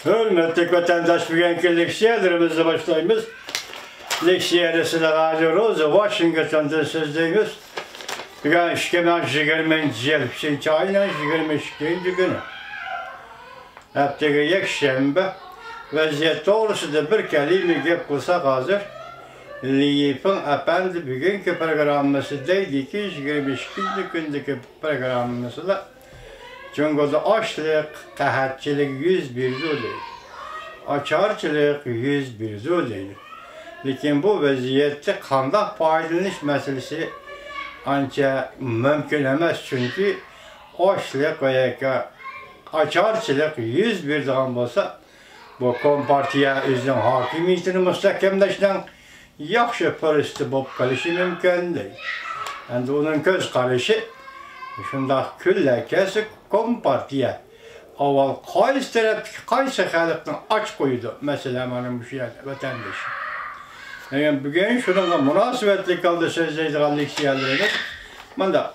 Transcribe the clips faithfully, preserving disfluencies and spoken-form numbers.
ھۆرمەتلىك ۋەتەنداش، بۈگۈنكى لېكسىيەلىرىمىزنى باشلايمىز. لېكسىيەنى سىلەرگە ھازىر روزا ۋاشىنگتوندىن سۆزلەيمىز. بۈگۈن ئىككى مىڭ يىگىرمىنچى يىل ئۈچىنچى ئاينىڭ يىگىرمە ئىككىنچى كۈنى. ھەپتىگە يەكشەنبە. ۋەزىيەت توغرىسىدا بىر كەلىمە گەپ قىلساق ھازىر، لى يىپىڭ ئەپەندى بۈگۈنكى پروگراممىسى دەيدىكى، يىگىرمە ئىككىنچى كۈندىكى پروگراممىسىدا جۇڭگودا ئاچلىق، قەھەتچىلىك يۈز بېرىدۇ دەيدۇ. ئاچارچىلىق يۈز بېرىدۇ دەيدۇ. لېكىن بۇ ۋەزىيەتتە قانداق پايدىلىنىش مەسىلىسى ئانچە مۇمكىن ئەمەس، چۈنكى ئاچلىق ۋە ياكى ئاچارچىلىق يۈز بېرىدىغان بولسا، بۇ كومپارتىيە ئۆزىنىڭ ھاكىمىيىتىنى مۇستەھكەملەشنىڭ ياخشى پۇرسىتى بولۇپ قېلىشى مۇمكىن، دەيدۇ. ئەمدى ئۇنىڭ كۆز قارىشى شۇنداق كۈنلەر كەلسە، كومپارتىيە ئاۋۋال قايسى تەرەپتىكى، قايسى خەلقنى ئاچ قويىدۇ؟ مەسىلە مانا مۇشۇ يەردە، ۋەتەندىشىم. ئەگەر بۈگۈن شۇنىڭغا مۇناسىۋەتلىك ھالدا سۆزلەيدىغان لېكسىيەلىرىمىز مۇنداق.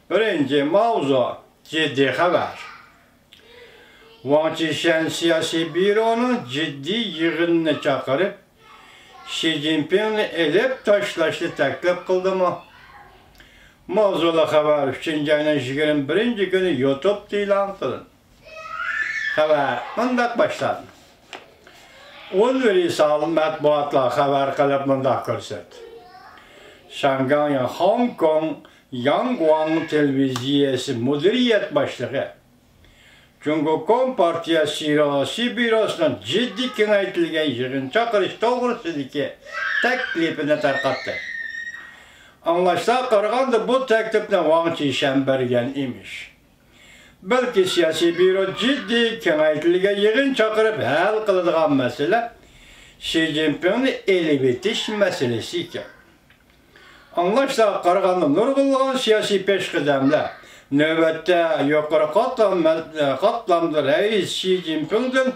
بىرىنچى ماۋزۇ، جىددىي خەۋەر. ۋاڭ چىشەن سىياسىي بيۇرونىڭ جىددىي يىغىنىنى چاقىرىپ، شى جىنپىڭنى ئېلىپ تاشلاشنى تەكلىپ قىلدىمۇ؟ ماۋزۇلۇق خەۋەر ئۈچىنچى ئاينىڭ يىگىرمە بىرىنچى كۈنى يۇتۇبتا ئېلان قىلىندى. خەۋەر مۇنداق باشلاندى. ئۇنىۋېرسال مەتبۇئاتلار خەۋەر قىلىپ مۇنداق كۆرسەتتى. شاڭگاڭ خوڭكوڭ ياڭگۇاڭ تېلېۋىزىيەسى مۇدىرىيەت باشلىقى جۇڭگو كومپارتىيە سىياسىي بيۇروسىنىڭ جىددىي كېڭەيتىلگەن يىغىن چاقىرىش توغرىسىدىكى تەكلىپىنى تارقاتتى. ئاڭلاشلارغا قارىغاندا، بۇ تەكلىپنى ۋاڭ چىشەن بەرگەن ئىمىش. بەلكى سىياسىي بيۇرو جىددىي كېڭەيتىلگەن يىغىن چاقىرىپ ھەل قىلىدىغان مەسىلە شى جىنپىڭنى ئېلىۋېتىش مەسىلىسى ئىكەن. ئاڭلاشلارغا قارىغاندا، نۇرغۇنلىغان سىياسىي پېشقەدەملەر، نۆۋەتتە يۇقىرى قاتلام-، قاتلامدا رەئىس شى جىنپىڭدىن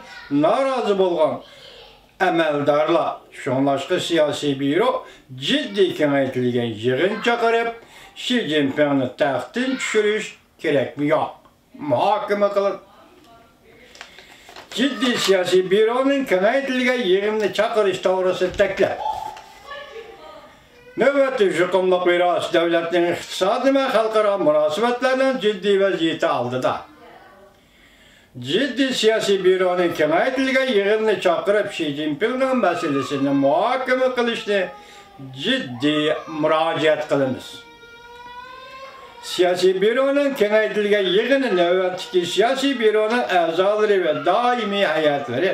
نارازى بولغان ئەمەلدارلار، شۇڭلاشقا سىياسىي بيۇرو جىددىي كېڭەيتىلگەن يىغىن چاقىرىپ، شى جىنپىڭنى تەختتىن چۈشۈرۈش كېرەكمۇ ياق، مۇھاكىمە قىلىپ، جىددىي سىياسىي بيۇرونىڭ كېڭەيتىلگەن يىغىنىنى چاقىرىش توغرىسىدا تەكلىپ. نۆۋەتتە يۇقۇملۇق ۋىرۇس دۆلەتنىڭ ئىقتىسادى ۋە خەلقئارا مۇناسىۋەتلەرنىڭ جىددىي ۋەزىيىتى ئالدىدا، جىددىي سىياسىي بيۇرونىڭ كېڭەيتىلگەن يىغىنىنى چاقىرىپ، شى جىنپىڭنىڭ مەسىلىسىنى مۇھاكىمە قىلىشنى جىددىي مۇراجىئەت قىلىمىز. سىياسىي بيۇرونىڭ كېڭەيتىلگەن يىغىنى نۆۋەتتىكى سىياسىي بيۇرونىڭ ئەزالىرى ۋە دائىمىي ھەيئەتلىرى،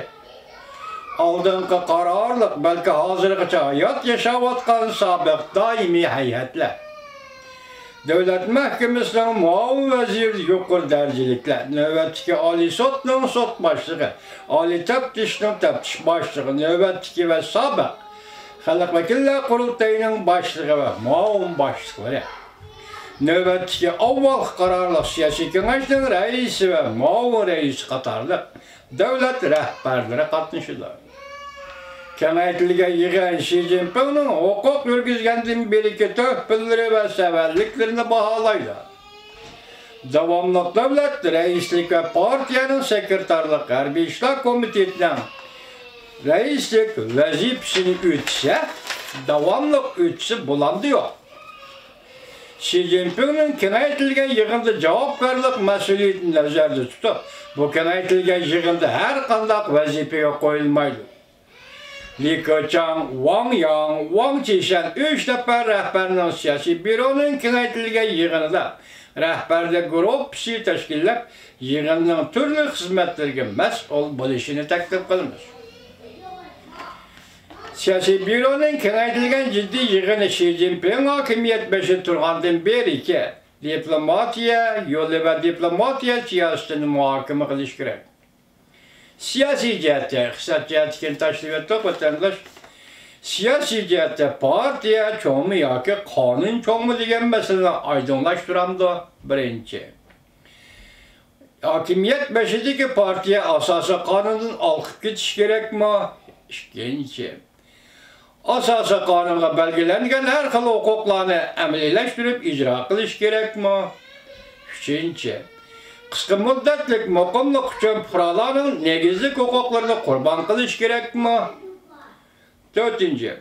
ئالدىنقى قارارلىق، بەلكى ھازىرغىچە ھايات ياشاۋاتقان سابىق دائىمىي ھەيئەتلەر، دۆلەت مەھكىمىسىنىڭ مۇئاۋىن ۋەزىرى، يۇقىرى دەرىجىلىكلەر، نۆۋەتتىكى ئالىي سوتنىڭ سوت باشلىقى، ئالىي تەپتىشنىڭ تەپتىش باشلىقى، نۆۋەتتىكى ۋە سابىق خەلق ۋەكىللەر قۇرۇلتىيىنىڭ باشلىقى ۋە مۇئاۋىن باشلىقلىرى، نۆۋەتتىكى ئاۋۋالقى قارارلىق سىياسىي كېڭەشنىڭ رەئىسى ۋە مۇئاۋىن رەئىسى قاتارلىق دۆلەت رەھبەرلىرى قاتنىشىدۇ. كېڭەيتىلگەن يىغىن شى جىنپىڭنىڭ ھوقۇق يۈرگۈزگەندىن بېرىكى تۆھپىلىرى ۋە سەۋەنلىكلىرىنى باھالايدۇ. داۋاملىق دۆلەت رەئىسلىك ۋە پارتىيەنىڭ سېكرېتارلىق ھەربىي ئىشلار كومىتېتىنىڭ رەئىسلىك ۋەزىپىسىنى ئۆتىسە، داۋاملىق ئۆتىسە بولامدۇ يوق؟ شى جىنپىڭنىڭ كېڭەيتىلگەن يىغىندا جاۋابكارلىق مەسئۇلىيىتىنى نەزەردە تۇتۇپ، بۇ كېڭەيتىلگەن يىغىندا ھەر قانداق ۋەزىپىگە قويۇلمايدۇ. لى كېچاڭ، ۋاڭ ياڭ، ۋاڭ چىشەن ئۈچ نەپەر رەھبەرنىڭ سىياسىي بيۇرونىڭ كېڭەيتىلگەن يىغىنىدا رەھبەرلىك گۇرۇپپىسى تەشكىللەپ، يىغىننىڭ تۈرلۈك خىزمەتلىرىگە مەسئۇل بولۇشىنى تەكلىپ قىلىمىز. سىياسىي بيۇرونىڭ كېڭەيتىلگەن جىددىي يىغىنى شى جىنپىڭ ھاكىمىيەت بېشىدا تۇرغاندىن بېرىكى دىپلوماتىيە يولى ۋە دىپلوماتىيە سىياسىتىنى مۇھاكىمە قىلىش كېرەك. سىياسىي جەھەتتە، ئىقتىساد جەھەتتىكىنى تاشلىۋەتتۇق، ۋەتەنداش. سىياسىي جەھەتتە پارتىيە چوڭمۇ ياكى قانۇن چوڭمۇ دېگەن مەسىلىنى ئايدىڭلاشتۇرامدۇ؟ بىرىنچى. ھاكىمىيەت بېشىدىكى پارتىيە ئاساسىي قانۇندىن ئالقىپ كېتىشى كېرەكمۇ؟ ئىككىنچى. ئاساسىي قانۇنغا بەلگىلەنگەن ھەر خىل ھوقۇقلارنى ئەمەلىيلەشتۈرۈپ ئىجرا قىلىش كېرەكمۇ؟ ئۈچىنچى، قىسقا مۇددەتلىك مۇقىملىق ئۈچۈن پۇقرالارنىڭ نېگىزلىك ھوقۇقلىرىنى قۇربان قىلىش كېرەكمۇ؟ تۆتىنچى،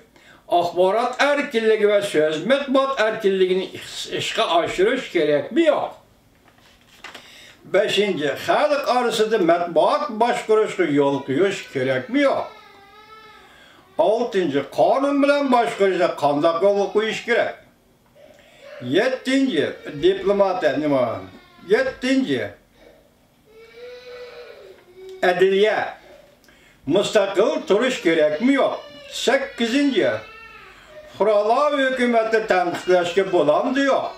ئاخبارات ئەركىنلىكى ۋە سۆز مەتبۇئات ئەركىنلىكىنى ئىش-، ئىشقا ئاشۇرۇش كېرەكمۇ يوق؟ بەشىنچى، خەلق ئارىسىدا مەتبۇئات باشقۇرۇشقا يول قويۇش كېرەكمۇ يوق؟ ئالتىنچى، قانۇن بىلەن باشقۇرۇشنى قانداق يولغا قويۇش كېرەك؟ يەتتىنچى، دىپلوماتىيە نېمە؟ يەتتىنچى، ئەدلىيە مۇستەقىل تۇرۇش كېرەكمۇ يوق؟ سەككىزىنچى، پۇقرالار ھۆكۈمەتنى تەنقىدلەشكە بولامدۇ يوق؟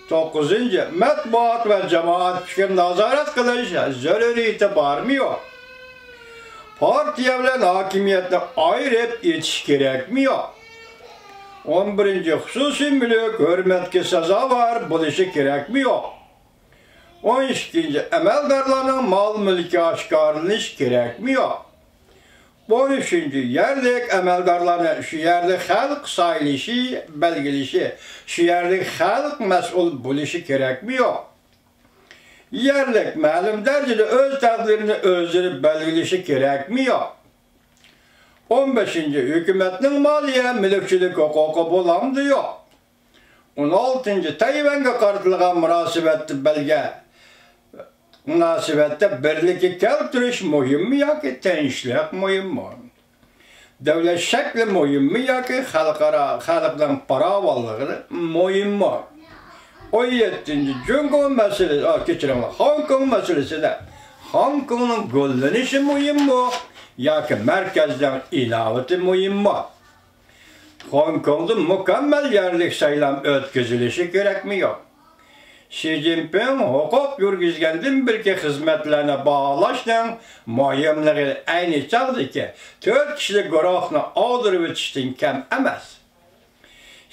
توققۇزىنچى، مەتبۇئات ۋە جامائەت پىكرىنى نازارەت قىلىش زۆرۈرىيىتى بارمۇ يوق؟ پارتىيە بىلەن ھاكىمىيەتنى ئايرىپ ئېتىش كېرەكمۇ يوق؟ ئون بىرىنچى، خۇسۇسىي مۈلۈك ھۆرمەتكە سازاۋەر بولۇشى كېرەكمۇ يوق؟ ئون ئىككىنچى، ئەمەلدارلارنىڭ مال-مۈلكى ئاشكارىلىنىشى كېرەكمۇ يوق؟ ئون ئۈچىنچى، يەرلىك ئەمەلدارلارنى شۇ يەرلىك خەلق سايلىشى، بەلگىلىشى، شۇ يەرلىك خەلق مەسئۇل بولۇشى كېرەكمۇ يوق؟ يەرلىك مەلۇم دەرىجىدە ئۆز تەقدىرىنى ئۆزلىرى بەلگىلىشى كېرەكمۇ يوق؟ ئون بەشىنچى، ھۆكۈمەتنىڭ مالىيە، مۈلۈكچىلىك ھوقۇقى بولامدۇ يوق؟ ئون ئالتىنچى، تەيۋەنگە قارىتىلغان مۇناسىۋەتتە بەلگە، مۇناسىۋەتتە بىرلىككە كەلتۈرۈش مۇھىممۇ ياكى تىنچلىق مۇھىممۇ؟ دۆلەت شەكلى مۇھىممۇ ياكى خەلقئارا، خەلقنىڭ پاراۋانلىقى مۇھىممۇ؟ ئون يەتتىنچى، جۇڭگو مەسىلىسى، ئا، كەچۈرۈڭلار، خوڭكوڭ مەسىلىسىدە خوڭكوڭنىڭ گۈللىنىشى مۇھىممۇ ياكى مەركەزنىڭ ئىناۋىتى مۇھىممۇ؟ خوڭكوڭدا مۇكەممەل يەرلىك سايلام ئۆتكۈزۈلۈشى كېرەكمۇ يوق؟ شى جىنپىڭ ھوقۇق يۈرگۈزگەندىن بېرىكى خىزمەتلەرنى باھالاشنىڭ مۇھىملىقى ئەينى چاغدىكى تۆت كىشىلىك گۇرۇھنى ئاغدۇرۇۋېتىشتىن كەم ئەمەس.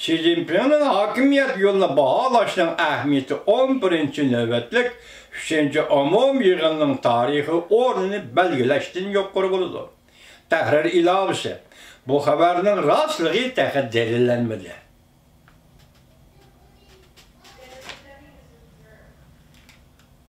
شى جىنپىڭنىڭ ھاكىمىيەت يولىنى باھالاشنىڭ ئەھمىيىتى ئون بىرىنچى نۆۋەتلىك ئۈچىنچى ئومۇمىي يىغىننىڭ تارىخىي ئورنىنى بەلگىلەشتىن يۇقىرى بولىدۇ. تەھرىر ئىلاۋىسى. بۇ خەۋەرنىڭ راستلىقى تېخى دەلىللەنمىدى.